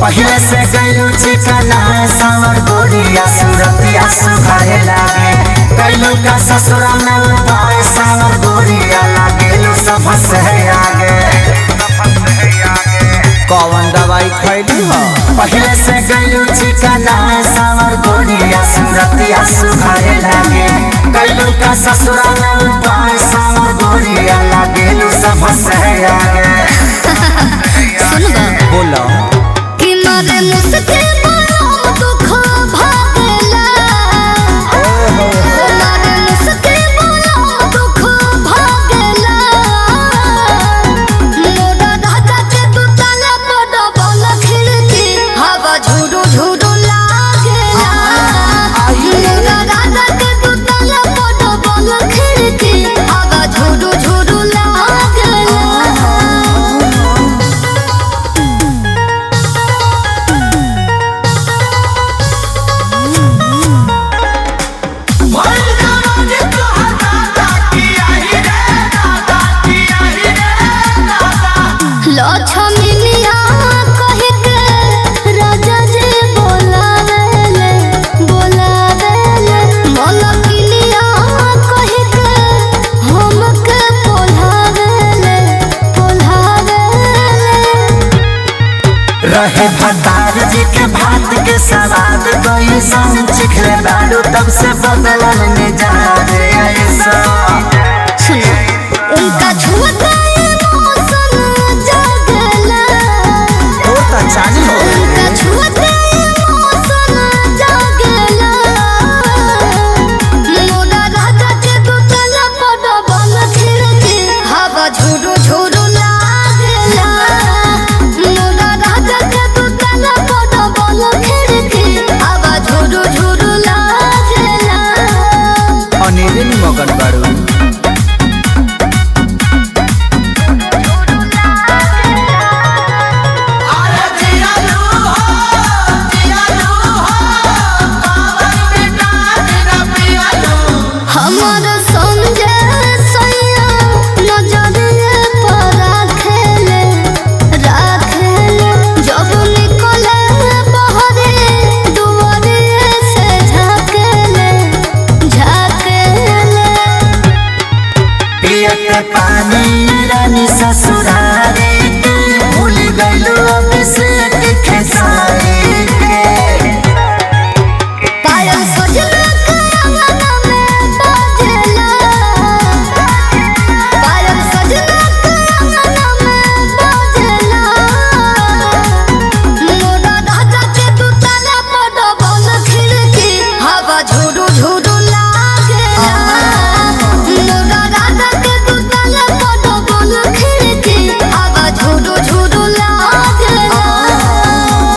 पहले से गैलू चिकना सावर गोरिया सूरतिया सुधारे लागे। कैलू का ससुरा में उपाय सावर गोरिया लागेलू सब से आगे। कौन दवाई खैली हो? पहले से गैलू चिकना सावर गोरिया सूरतिया सुधारे लागे। कैलू का ससुरा में उपाय सावर गोरिया लागेलू सब से आगे। सुनबा बोलो कि मारे मुस्के बरम दुख भागला। मारे मुस्के बरम दुख भागला। मोरा राजा के तू ताला बड़ बल खिड़की हवा झुरु झुरु लागेला। मोरा राजा के तू ताला बड़ बल खिड़की हवा झुरु झुरु लागेला। लक्ष्मीनिया कह के राजा जी बोलावेले बोलावेले। मलकिनिया कह के हमके बोलावेले बोलावेले। रहे भतार जी के भात के सवाद गई संग चिखले बाड़ू तब से बदलल मिजाज ऐसा। सुनो उनका छुअते मौसम जगला। ओ त चालू हो। उनका छुअते मौसम जगला। मोरा राजा के दुतला बड़ बल खिड़की हवा झुरु झुरु लागेला। मोरा राजा के दुतला बड़ बल खिड़की हवा झुरु झुरु लागेला। अनेरे मगन बाड़ू।